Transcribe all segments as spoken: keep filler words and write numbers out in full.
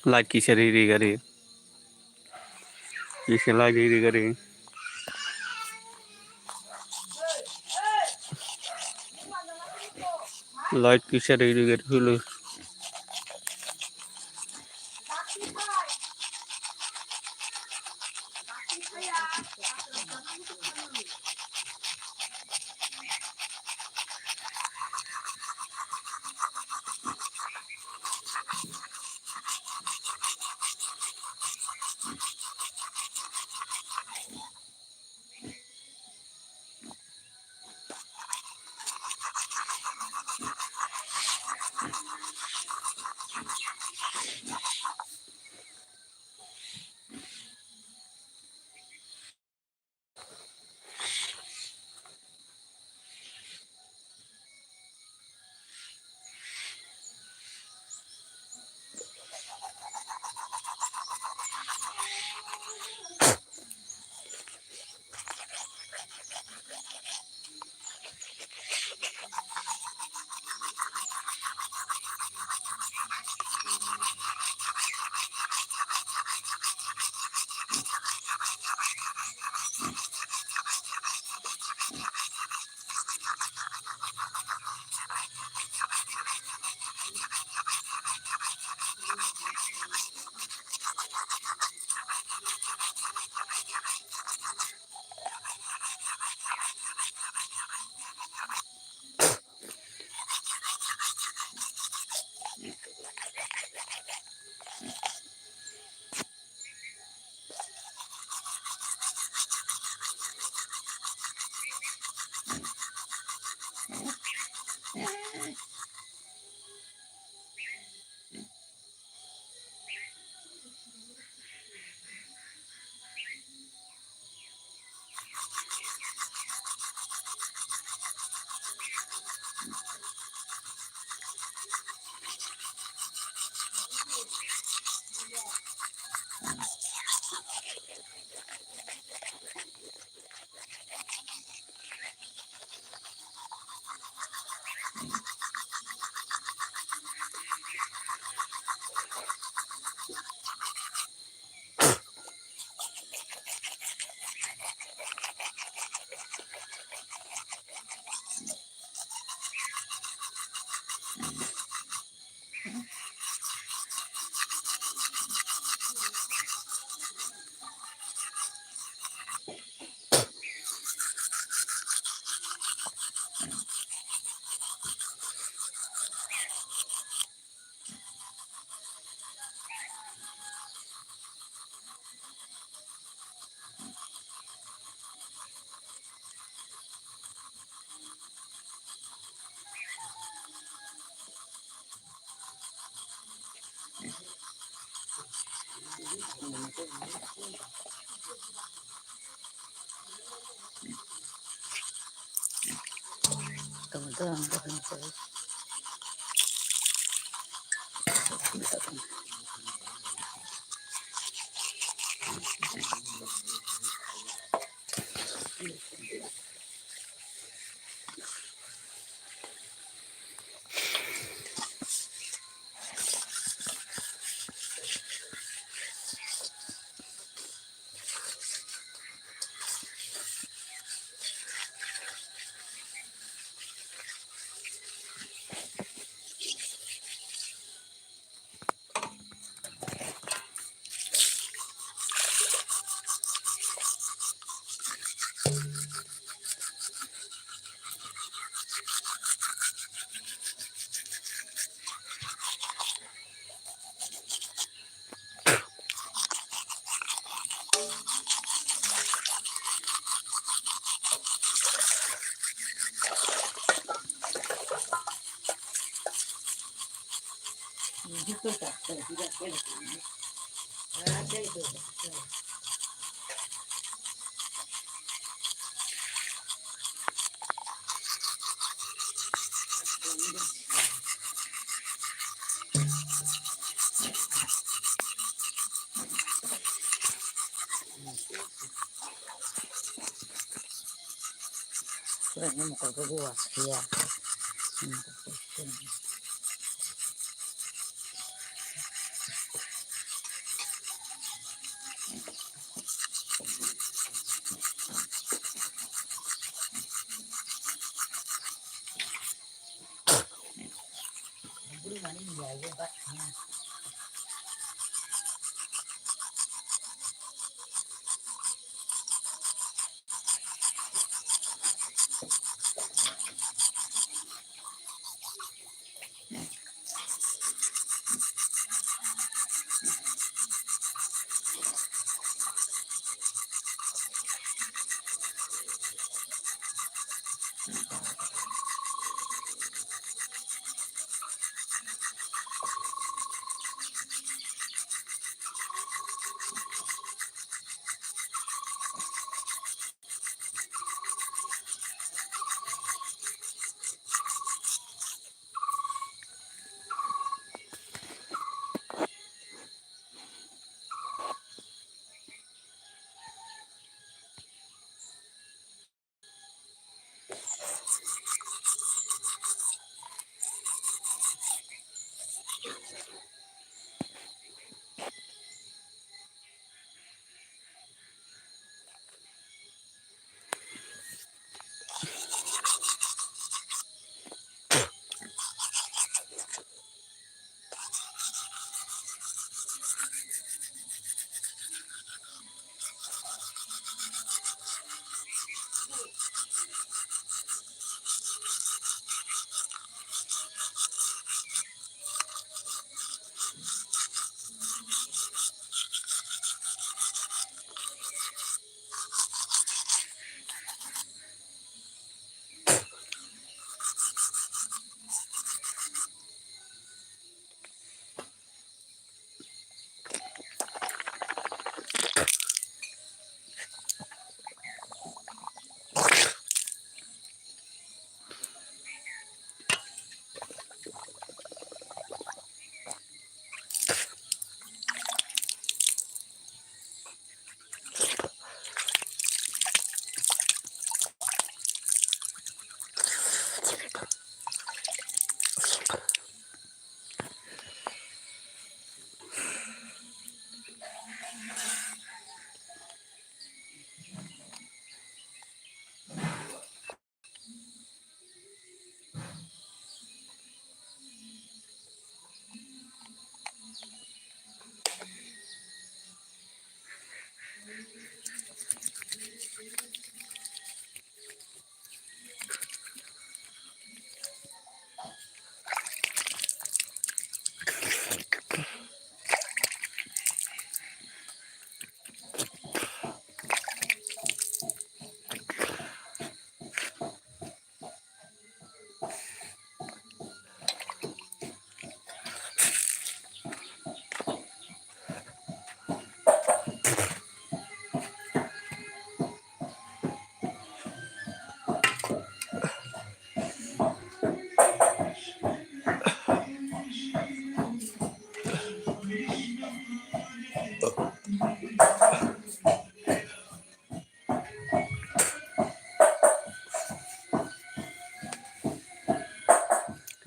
Light kisa ri ri gari. Kisa light ri ri gari. Light kisa ri ri gari hulu.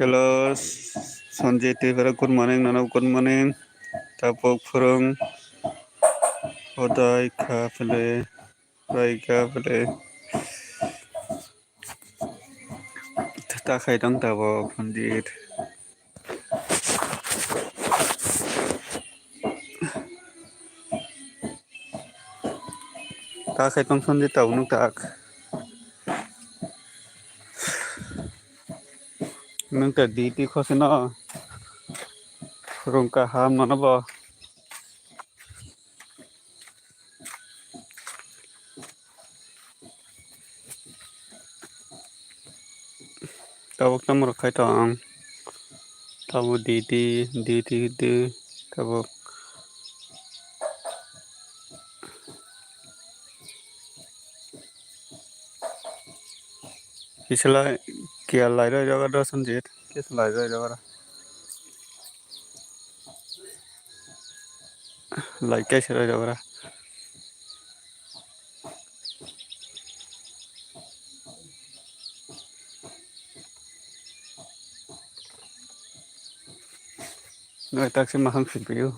Hello, Sanjay Tripura, good morning, nono good morning. Tabuk phwrwng hodai kha phele, rai kha phele. Ta khai tong tabuk Sanjay. Ta khai tong Sanjay tabuk nwng tak. Nwng ta D T khosino rung kaham nono bo. Tabuk tamo rok khai tong. Tabuk D T, D T, D, tabuk. Kisa lai, kiya lai roi jaga do Sanjit, kisa lai roi jaga. Lai kaisa roi jaga. Nai taksi mahang sipio.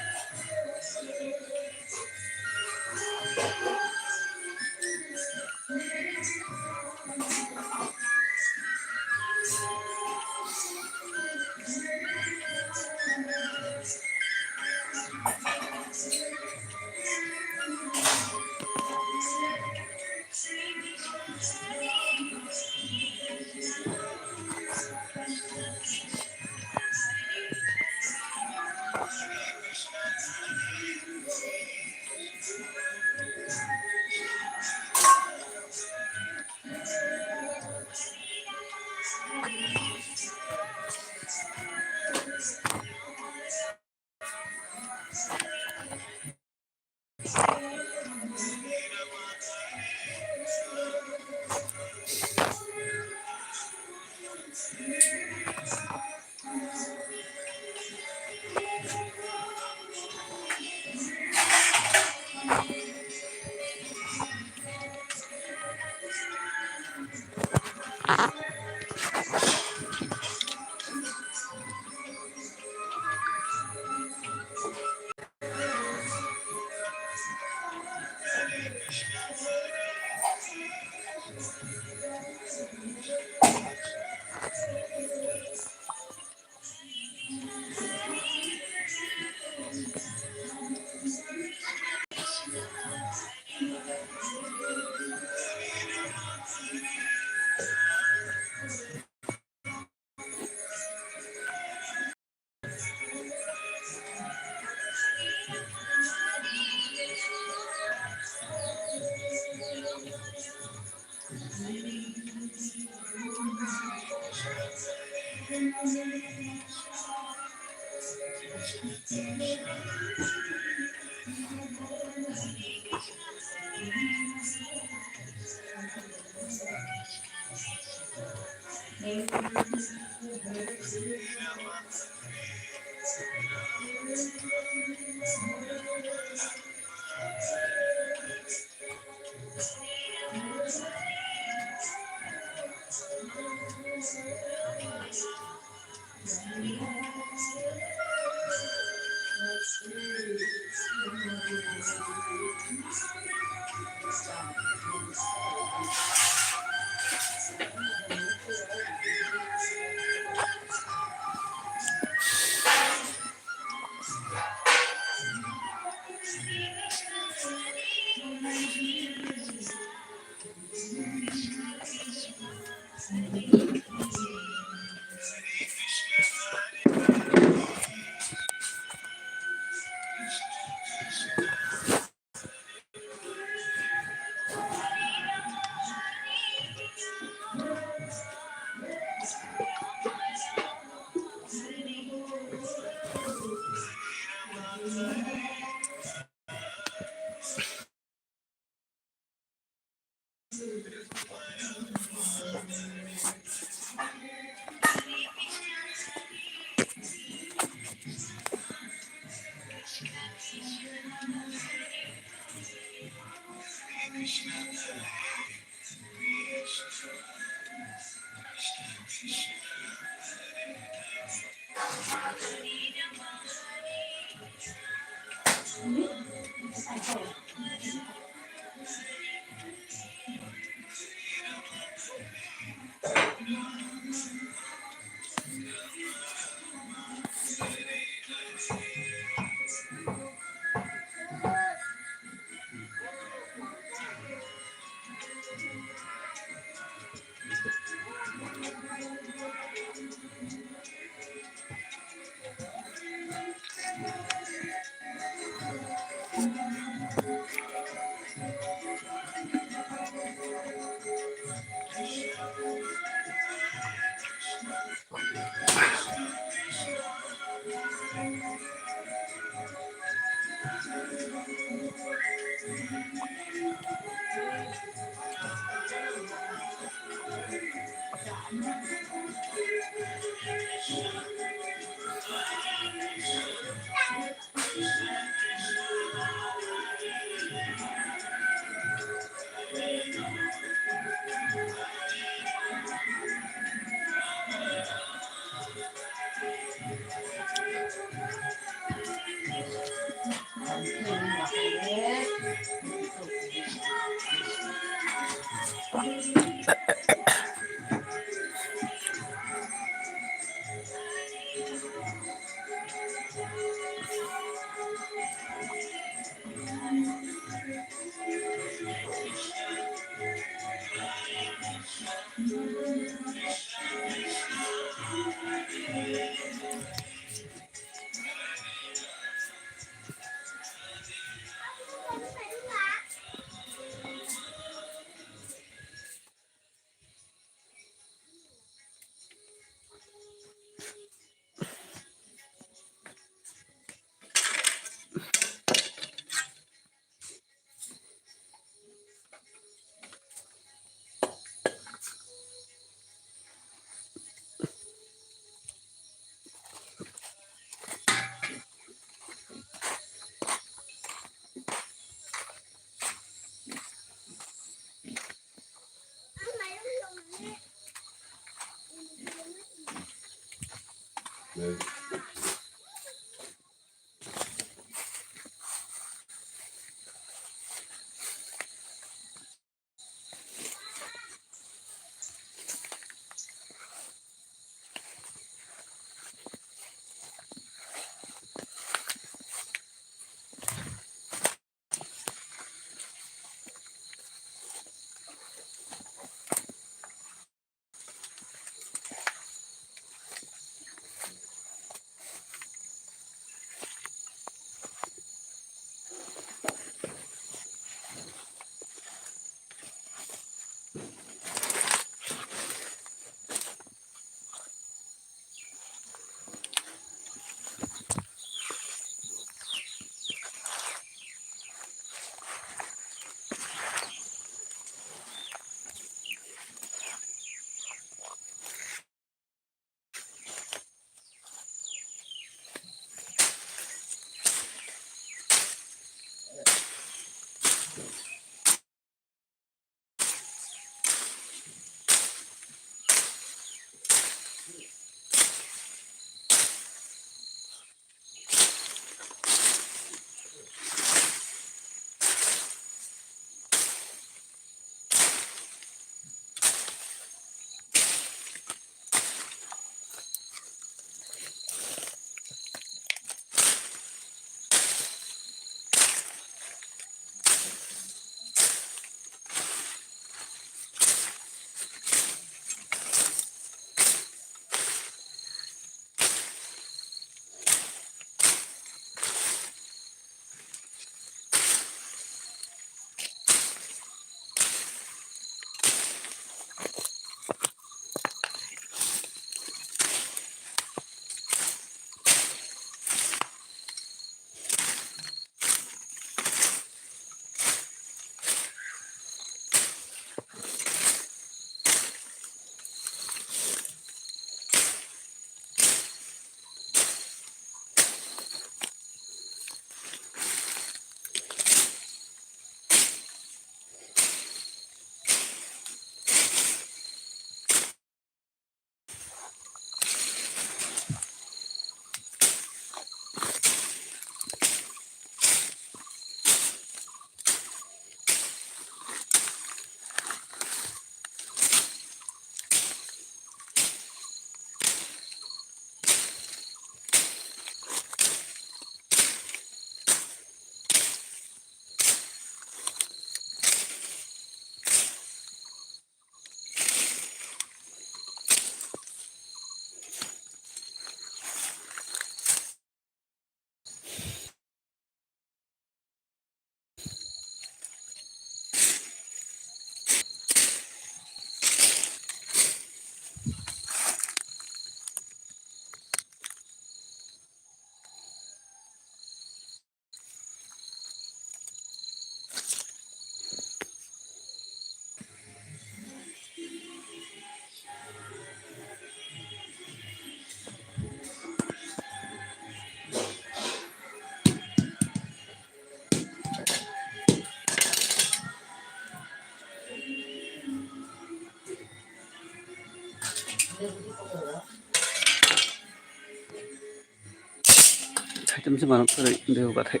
Kaitam se manuk kwrwi bebak bathai.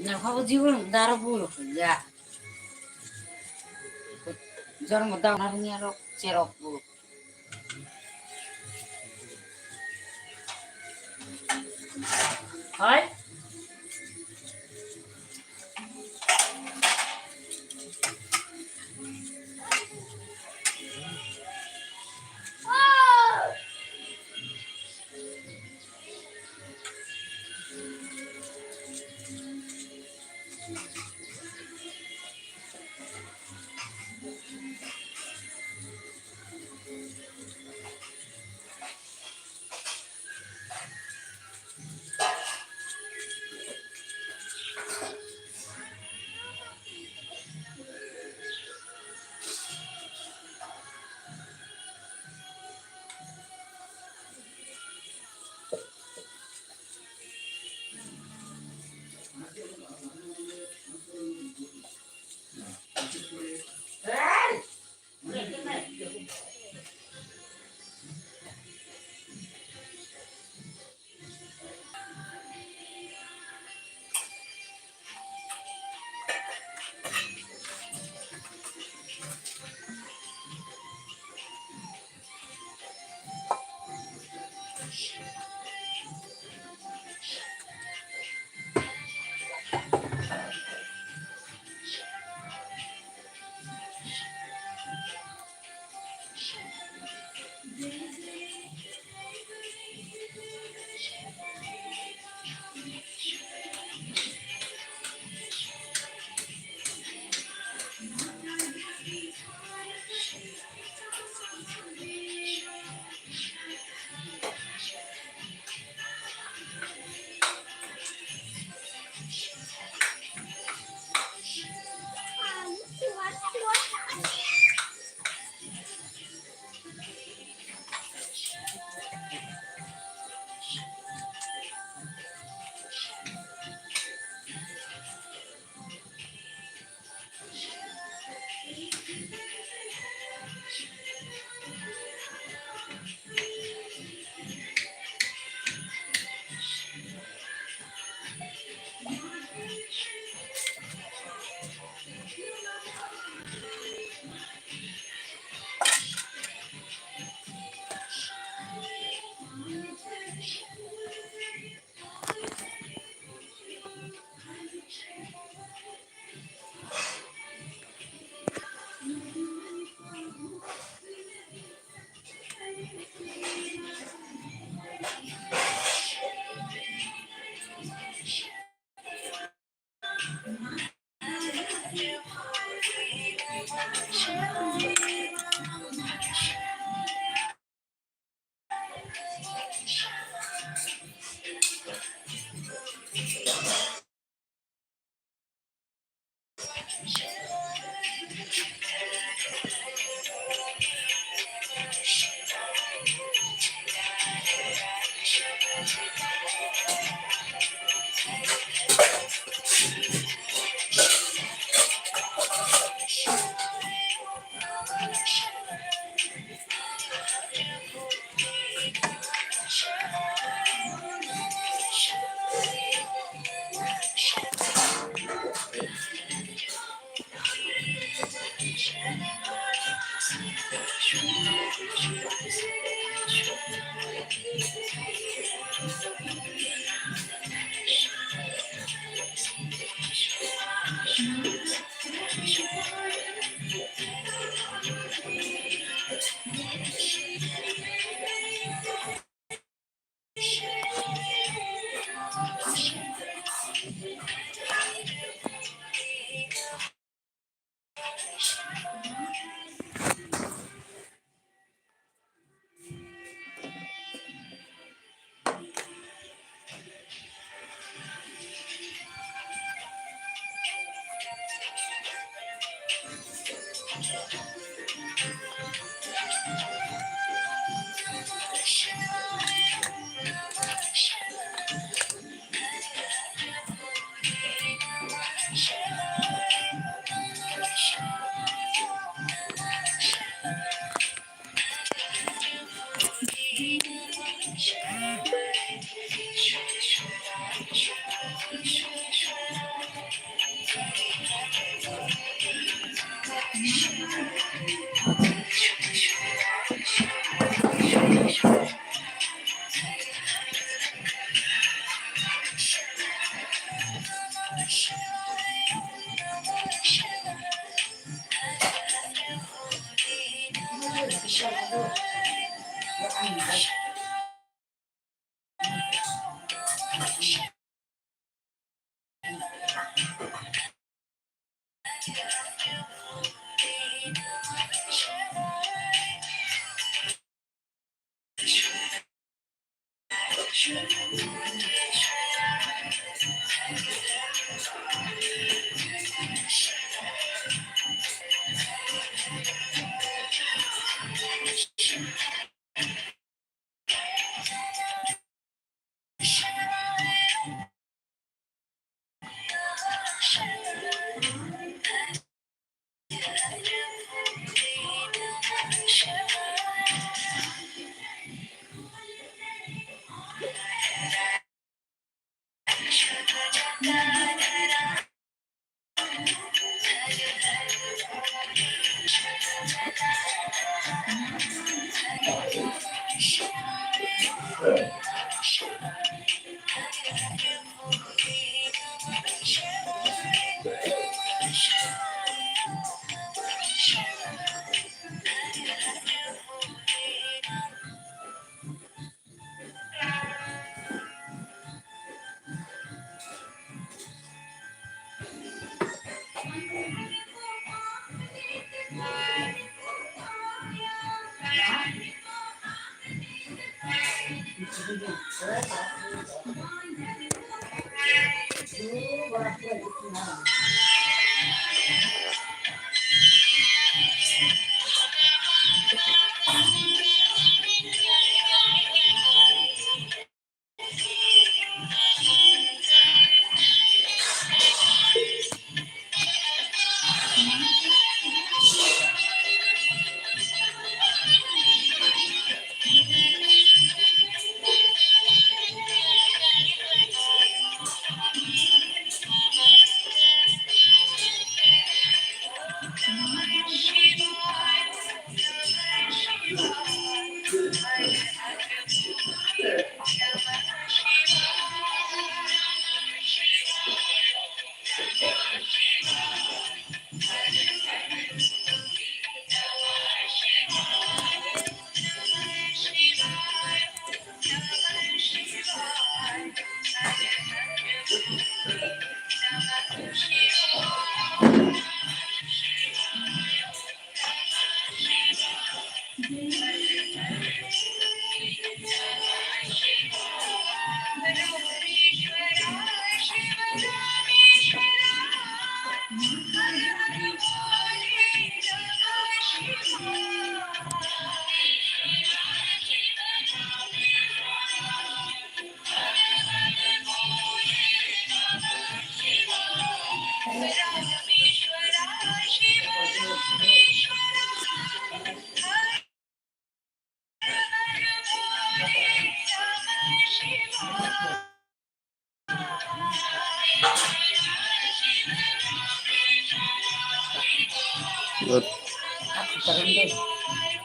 Nokha bo jibon daro bul ya. Jormo dao narwkni aro cherok bo. Hai.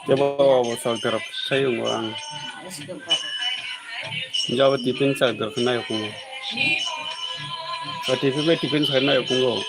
Kebo obo chwng terok sai wngo ang. Jabo tiffin chwng terok nai kungo. O tiffin bai tiffin sai nai kungo.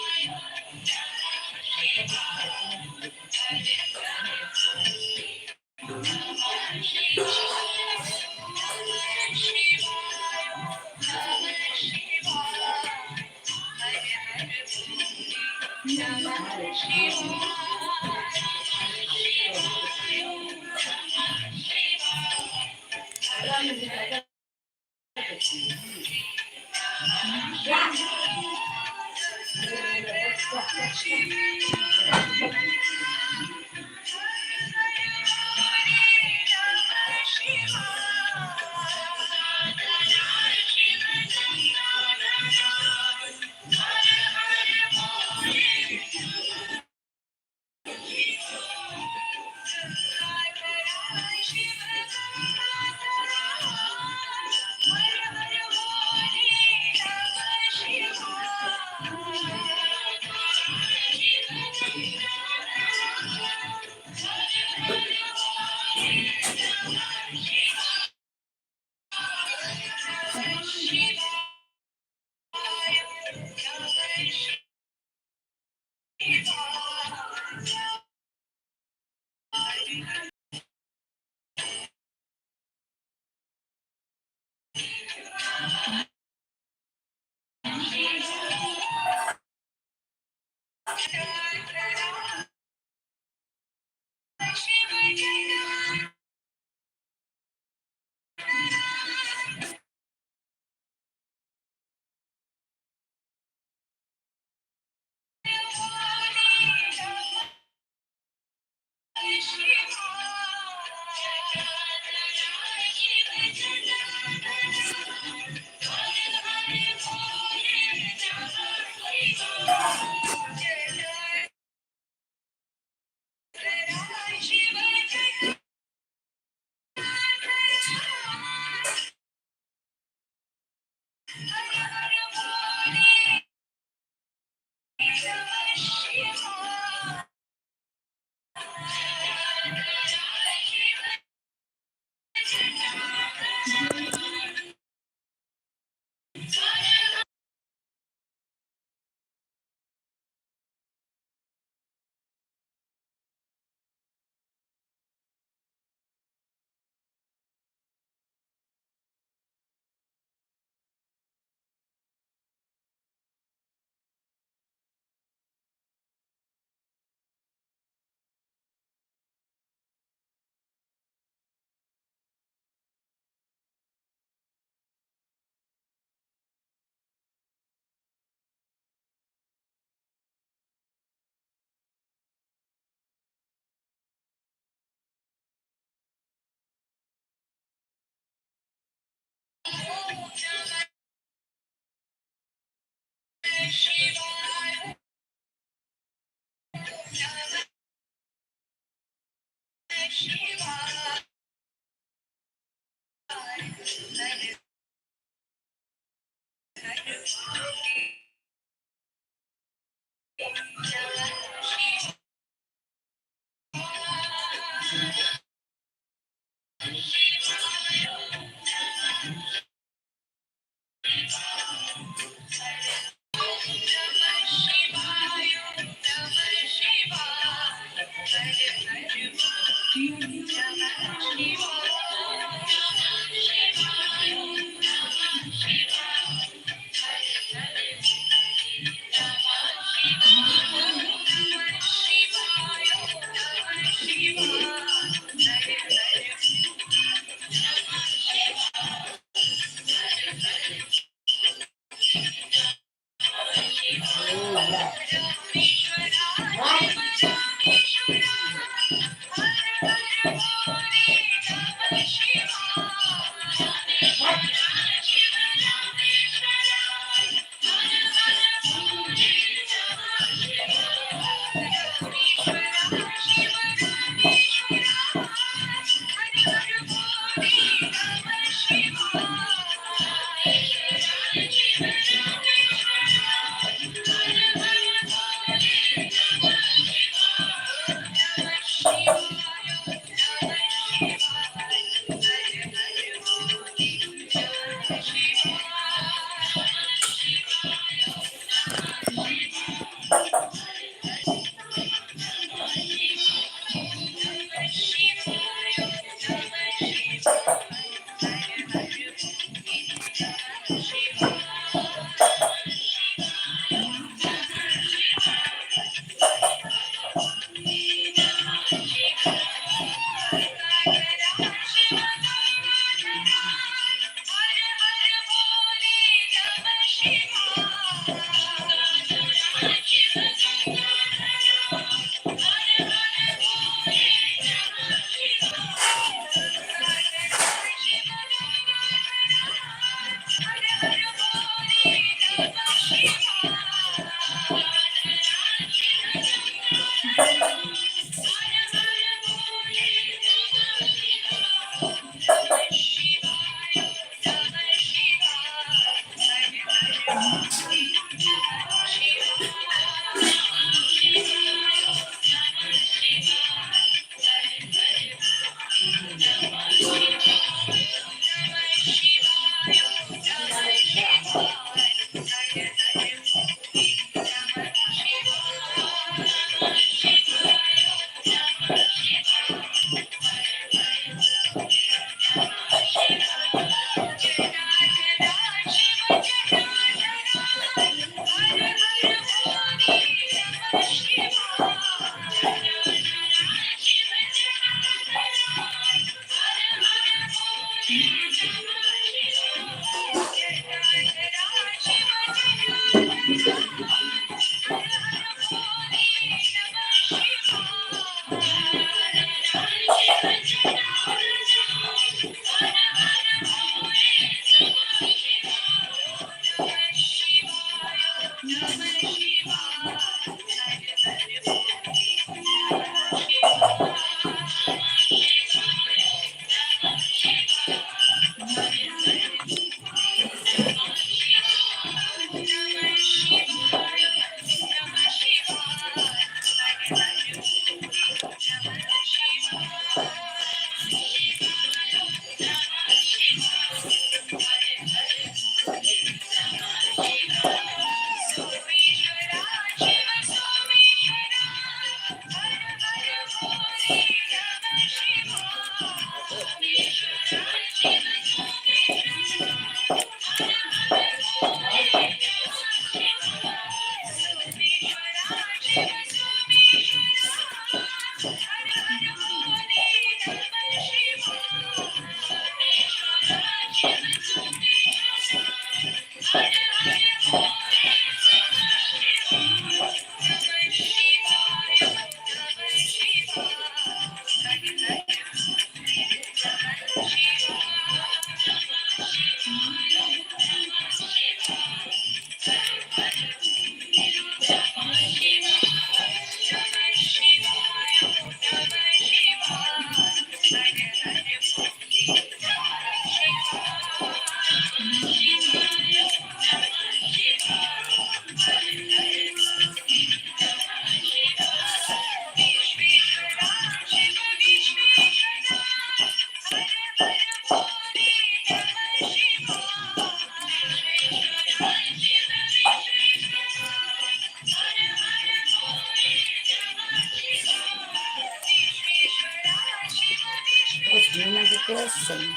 Blessing.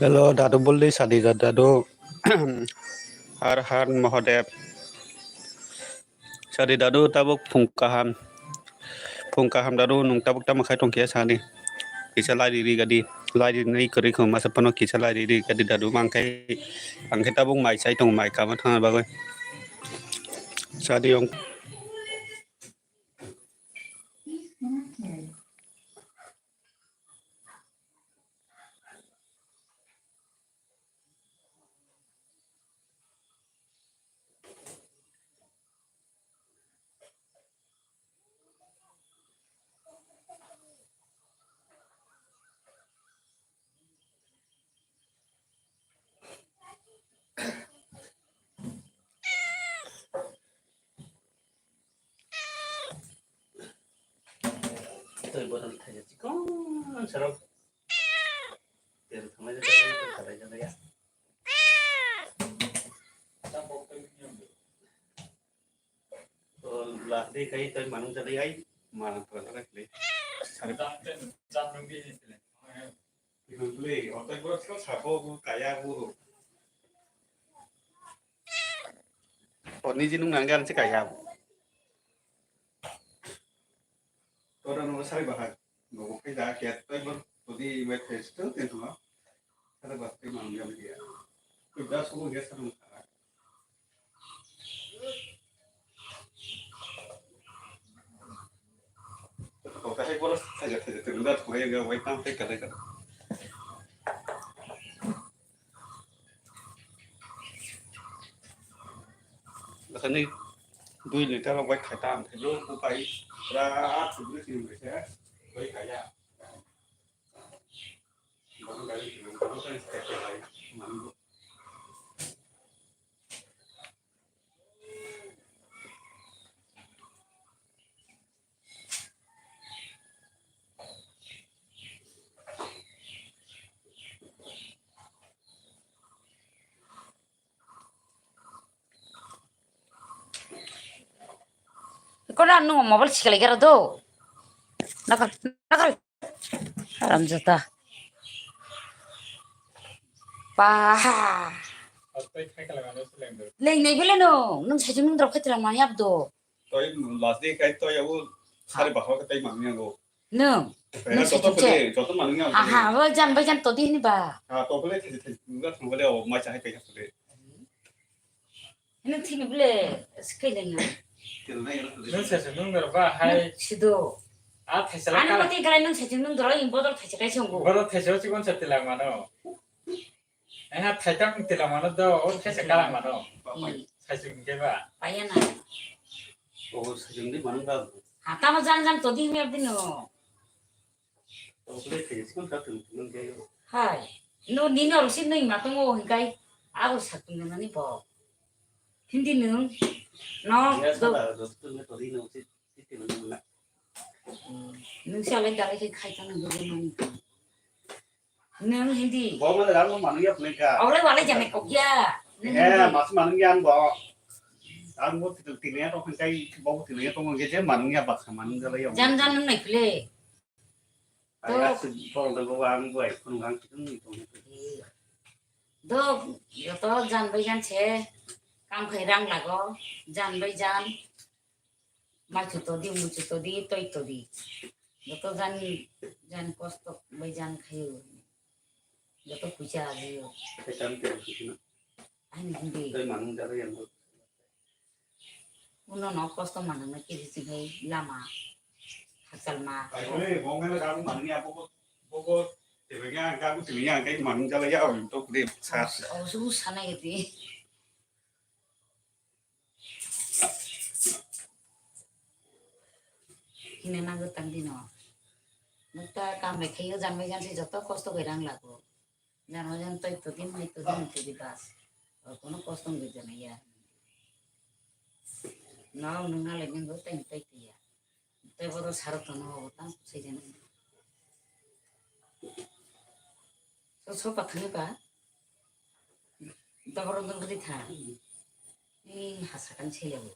Hello, Dadu Buldi Sadiga Dadu. Har Har Mahadev. Sadi Dadu tabuk phung kaham. Phung kaham Dadu, nung tabuk tamo khai tongkhe sadi. Kisa lai ri ri gadi. Lai ri nai kwrwi khum masa phano kisa lai ri ri gadi Dadu, mangkai. Angkhe tabuk mai sai tong, mai kama thangna bagwi. Sadi ong. Tei botham thaiya chikon sarok. Tei thanglaijak, tei thanglaijak ya. Tol bla dei kai tei manung jadai ai, manung pura jadai kle. Sarok. Play, otai boro thil sabo bo kaya bo. O niji nung nang gan se kaya bo. Tora no sari bahai. No kai da ke tai bor todi mai thes to ten to. Sari bahai mang jam dia. Ko da so ge sa nung. Dakhani dui litre rok bai khaita ang thaibo, buphai birat thubui thubui khe bai khaya. Kono nwng mobile sikalai kara do. Nakal, nakal. Haramjada. Paha. Leng nei bele no. Nwng sajung nwng drop khe tilang mani abdo. Toi last day kai toi abo sari bahwa kai mangni ango. Nwng. Nwng sajung che. Joto mangni ango. Aha, bo jan bai jan to di ni ba. Ha, to bele thai thai ga thang bele o mai chai kai thang bele. Nwng thini bele sikai leng. Nwng sajung nwng drop ba hai. Sido. A thaisa. Ani mati galai nwng sajung nwng drop in bodol thaisa kai songo. Bodol thaisa si kon sa tilang mano. Aha, thaitang tilang mano do, o khe se kalang mano. Hmm. Saisung khe ba. Paya na. O saisung di manang ba. Ha, tamo jang jang to di me dino. O kule thai sikon sa tung tung khe. Hai. No nini oro si nui ma tongo hinkai. Abo sa tung na ni bo. Hindi nung. No. Ya do. Sa da do tung to di no si si tung na. Hmm. Nung si alai dalai khe khai tang na do mani. Nwng hindi. Bo mane rang manu ya pune ka. Awle wale jane kok ya. Nwng Eh, hindi. Mas manu ya ang bo. Ang bo titul tinya to kai bo tinya to ngi je manu ya baksa manu jala ya. Jan jan nwng nai pile. Ai To- asu bo da bo ang bo ai kun gang titul ni to. Do, joto jan bai jan se kam khai rang lago, jan bai jan. Machu to di, muchu to di, toi to di. Joto jani, jani kosto bai jan khayo. Joto puja ajiyo. Kaitam te kuchina. Ani hindi. Toi manung jara yang. Uno no kosto manung na kiri si gai lama. Hakal ma. Ai kole, bongela garu manung ya bogo, bogo, tebega garu tebega kai manung jala ya, to kule sa. Oh, su sana gitu. Hina nang gotang dino. Nukta kam bai khayo, jan bai jan se joto kosto goi rang lago. Jan bai jan toi to din, mai to din, to di bas. O kono kosto goi jana ya. Nao nung nale nung gotang toi to ya. Tei bodo sarok tono obo tang sei jani. So so pathani ba. Dobor dong gri tha. Ni hasa kan sei lebo.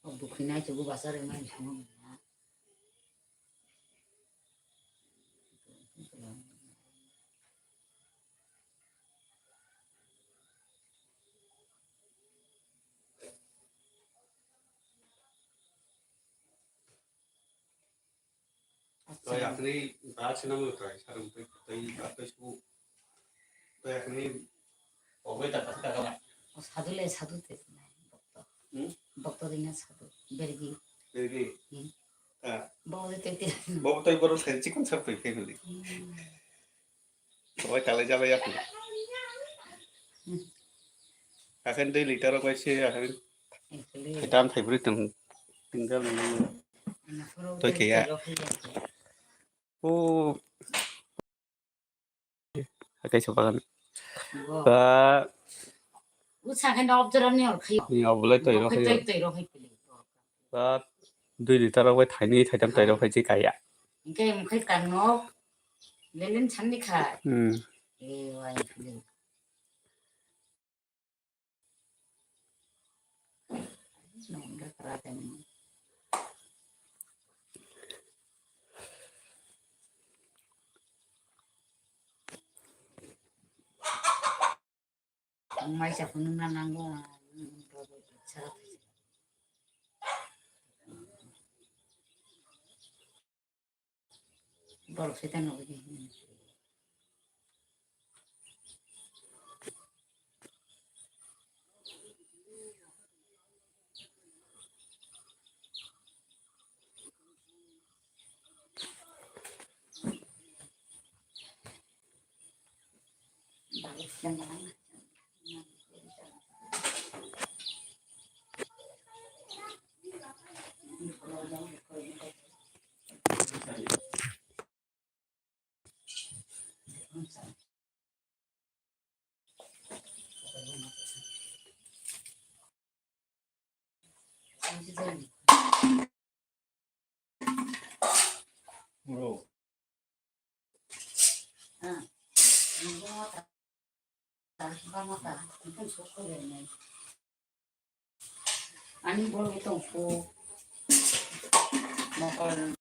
O bukhi nai chubu basar emai sono. Toi akhni ba swnam lo try, sarung tei, tei ba tei su. Toi akhni obai ta kata kata. O sadhu le sadhu te. Bokto. Hmm? Bokto dina sadhu. Bergi. Bergi. Hmm. Ah. Bo de te te. Bo toi boro sai chikon sap toi family. Hmm. Oi, talai jalai ya. Akhon dui liter rok bai se, akhon thaitam, thaibri tong, tinggal nang. Toi khe ya. O. Akai sa bagan. Ba. Usa khe nok jora ni or khayo. Ni obolai toi rok khayo. Toi rok khayo. Ba. Dui liter rok bai thaini, thaitam, tai rok khayo kaya. Hingke mukhe tangno. Lelen sanni kha. Hmm. E wai phili. Nongda kara tani. Ang mai sa phunukna nango, ang borok se tano. Ani bol tong fu. Mokol.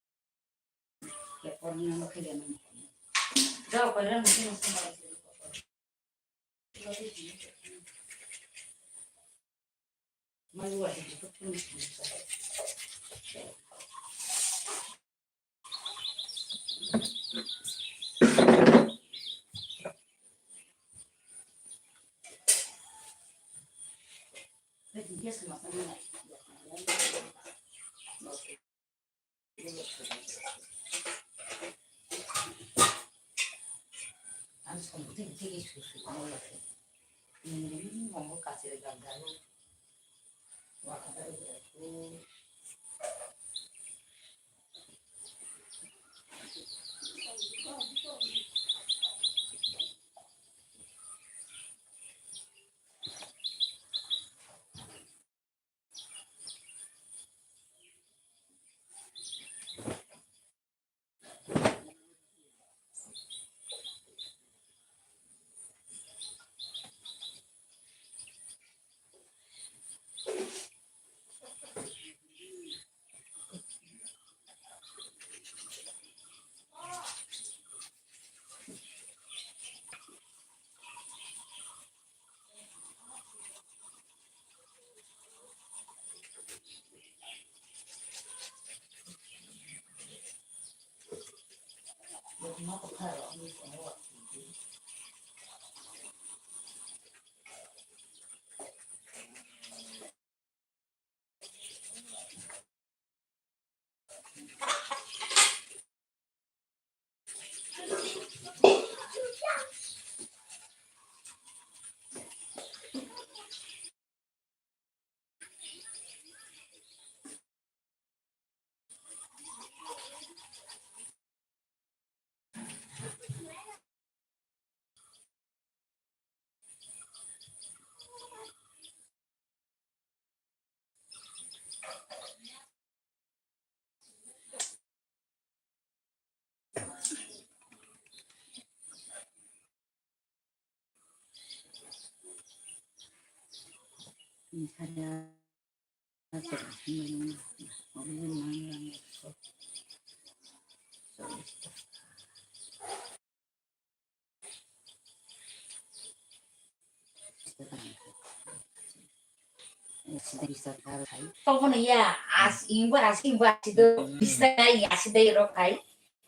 Tobono ya, as ingbo, as ingbo, as do, bisa ya, as do rok hai,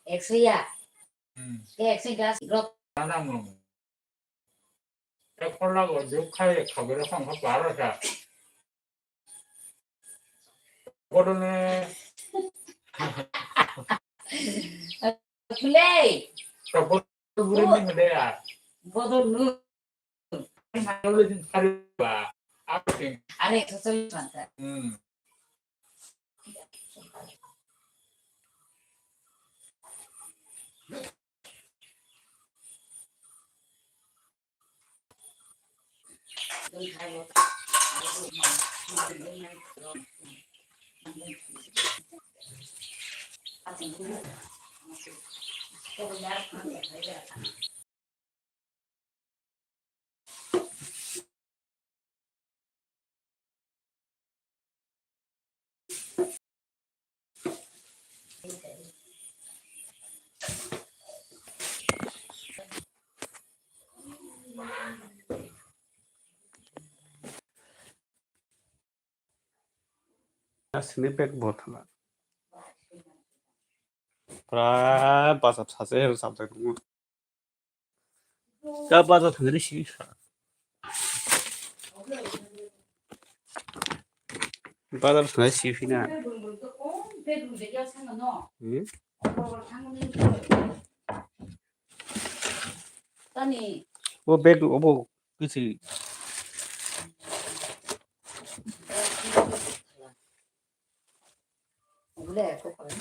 ekso ya. Hmm. Ekso gas rok. Tanang mo. Ekor lago juk khai, khabira song kha paro sa. Bodol ne. Play. Bodol buri ni hede ya. Bodol nu. Are, to soy manta. Hmm. Asini bag bo thana. Pura bazar saje sabjak nungo. Ta bazar thangri si. Bazar thangri si fina. Hmm? Tani. O bag obo kisi. Ule, ko kore.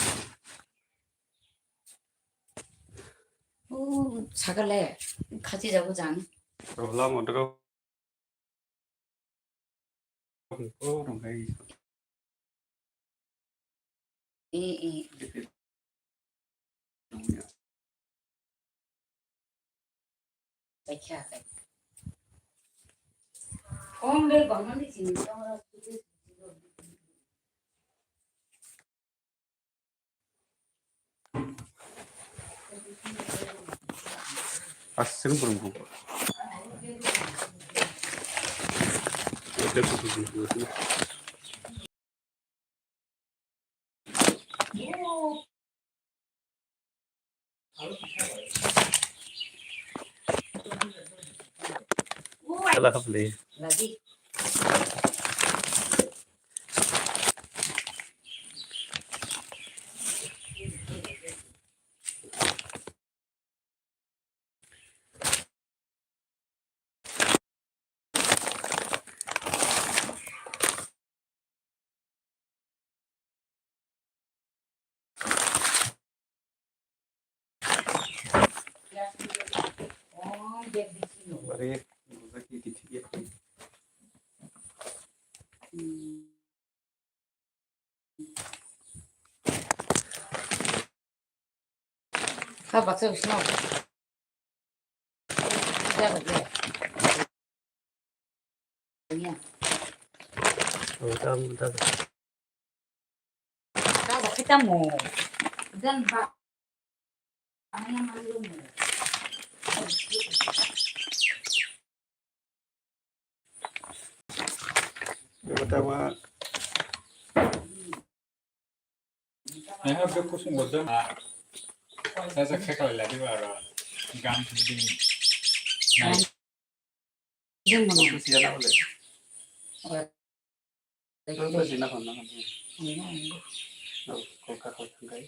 O, sagale, khachi jago jang. Rohla modro. O, rongai. Eh, eh. Paikha, paikha. Kong le bangmani chini tong ra. Aswk bwrwng bu. Hello, lovely. Ha, baksa bising. Jaga dia. Ini. Oh, tam, tam. Kau baksa tamu. Dan ba. Ini malu. Tama. Ai ha bek kusung bo dong. Sa sa khe kala lagi ba ro. Gam sing ding. Nai. Ding mo. Kusung ya na le. Oi. Kusung ya na ko na. Oi, oi. Ko ka ko thang kai.